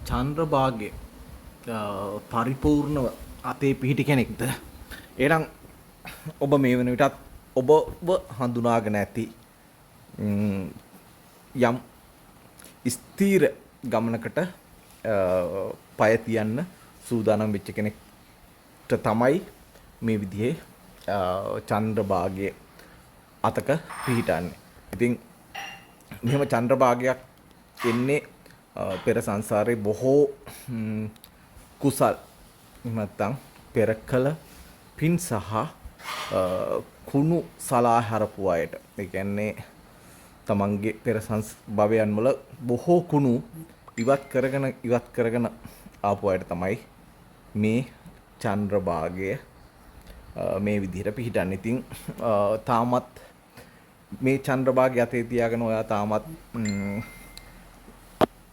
චන්ද්‍ර භාගය පරිපූර්ණව අතේ පිහිටි කෙනෙක්ද? එහෙනම් ඔබ මේ වෙන විටත් ඔබව හඳුනාගෙන ඇති යම් ස්ථීර ගමනකට පය තියන්න සූදානම් වෙච්ච කෙනෙක්ට තමයි මේ විදිහේ චන්ද්‍ර භාගය අතක පිහිටන්නේ. ඉතින් මෙහෙම චන්ද්‍ර භාගයක් එන්නේ පෙර සංසාරේ බොහෝ කුසල්, එහෙම නැත්නම් පෙර කළ පින් සහ කුණු සලා හරපු අයට. ඒ කියන්නේ තමන්ගේ පෙර භවයන් වල බොහෝ කුණු ඉවත් කරගෙන ඉවත් කරගෙන ආපු අයට තමයි මේ චන්ද්‍ර භාගය මේ විදිහට පිහිටන්නේ. ඉතින් තාමත් මේ චන්ද්‍ර භාගය අතේ තියාගෙන ඔයා තාමත්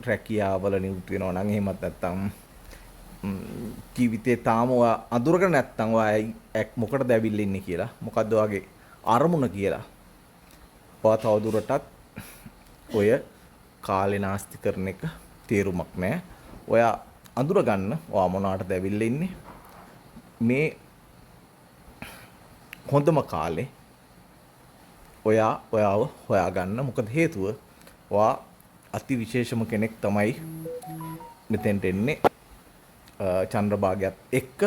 රැකියාවල නියුත් වෙනවා නම්, එහෙමත් නැත්නම් ජීවිතේ තාම ඔයා අඳුරගෙන නැත්නම් ඔයා මොකටද ඇවිල්ලා ඉන්නේ කියලා, මොකද්ද ඔයාගේ අරමුණ කියලා, ඔයා තවදුරටත් ඔය කාලේ නාස්ති කරන එක තේරුමක් නෑ. ඔයා අඳුරගන්න ඔයා මොනකටද ඇවිල්ලා ඉන්නේ. මේ හොඳම කාලේ ඔයා ඔයාව හොයාගන්න. මොකද හේතුව ඔයා අති විශේෂම කෙනෙක් තමයි මෙතෙන්ට එන්නේ. චන්ද්‍ර භාගයත් එක්ක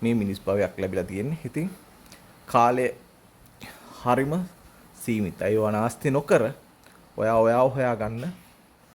මේ මිනිස් භවයක් ලැබිලා තියෙන්නේ. ඉතින් කාලය හරිම සීමිතයි. ඒවා නාස්ති නොකර ඔයා ඔයාව හොයාගන්න.